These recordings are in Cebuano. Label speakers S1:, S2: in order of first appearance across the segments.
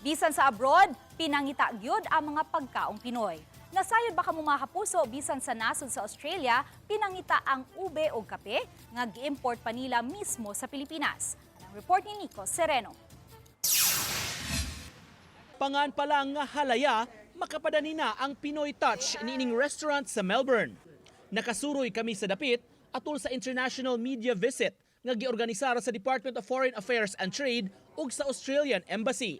S1: Bisan sa abroad, pinangita gyud ang mga pagkaong Pinoy. Nasayod ba kamo, mga kapuso, bisan sa nasod sa Australia, pinangita ang ube o kape nga gi-import pa nila mismo sa Pilipinas? Ang report ni Nico Sereno.
S2: Pangan pa lang nga halaya, makapadani na ang Pinoy touch niining restaurant sa Melbourne. Nakasuroy kami sa dapit atol sa international media visit nga giorganisar sa Department of Foreign Affairs and Trade ug sa Australian Embassy.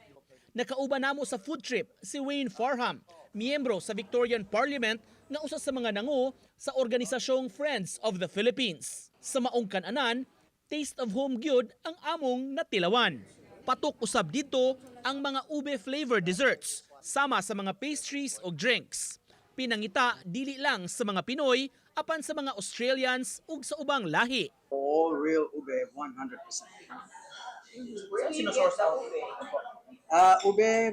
S2: Nakauban namo sa food trip si Wayne Farham, miyembro sa Victorian Parliament nga usa sa mga nango sa organisasyong Friends of the Philippines. Sa maong kananan, taste of home gyud ang among natilawan. Patok usab dito ang mga ube flavor desserts sama sa mga pastries o drinks. Pinangita dili lang sa mga Pinoy apan sa mga Australians ug sa ubang lahi.
S3: All real ube, 100%.
S2: Sino-source ang ube?
S3: Ube,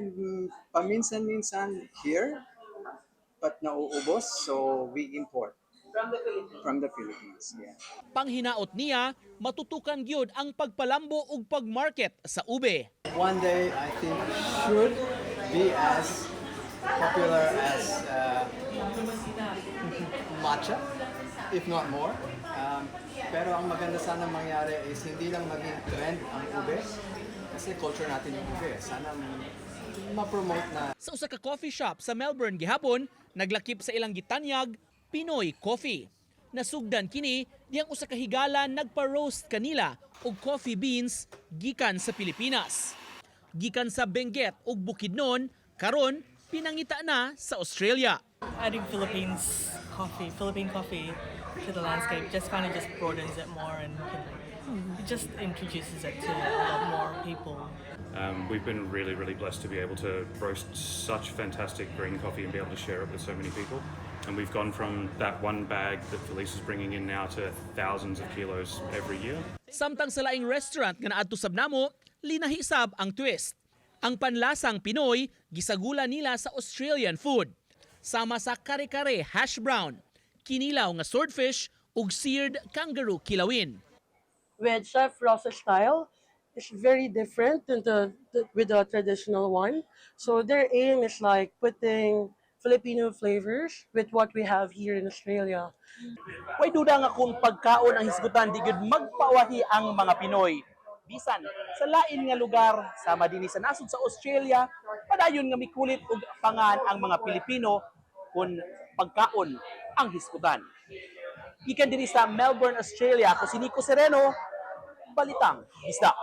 S3: paminsan-minsan here, but nauubos, so we import.
S2: From the Philippines.
S3: From the Philippines, yeah.
S2: Panghinaot niya, matutukan gyud ang pagpalambo ug pagmarket sa ube.
S3: One day, I think, should be as popular as matcha, if not more. Pero ang maganda sana mangyari is hindi lang maging trend ang ube, kasi culture natin yung ube. Sana ma-promote na.
S2: Sa usa ka coffee shop sa Melbourne gihapon, naglakip sa ilang gitanyag Pinoy Coffee. Nasugdan kini diyang usa ka higala nagpa-roast kanila og coffee beans gikan sa Pilipinas. Gikan sa Benguet ug Bukidnon, karon pinangita na sa Australia.
S4: Adding Philippines coffee, Philippine coffee to the landscape just kind of just broadens it more and it just introduces it to a lot more people.
S5: We've been really, really blessed to be able to roast such fantastic green coffee and be able to share it with so many people. And we've gone from that one bag that Felice is bringing in now to thousands of kilos every year.
S2: Samtang sa laing restaurant nga naadto sab namo, linahi sab ang twist. Ang panlasang Pinoy gisagula nila sa Australian food. Sama sa kare-kare hash brown, kinilaw nga swordfish ug seared kangaroo kilawin.
S6: With Chef Ross's style is very different than the with the traditional one. So their aim is like putting Filipino flavors with what we have here in Australia.
S2: Way duda nga kung pagkaon ang hisgutan, di gyud magpawahi ang mga Pinoy. Bisan sa lain nga lugar sama dinhi sa nasod sa Australia, padayon nga mikulit og pangan ang mga Pilipino kung pagkaon ang hisgutan. Gikan dinhi sa Melbourne, Australia, ako si Nico Sereno, Balitang Bisdak.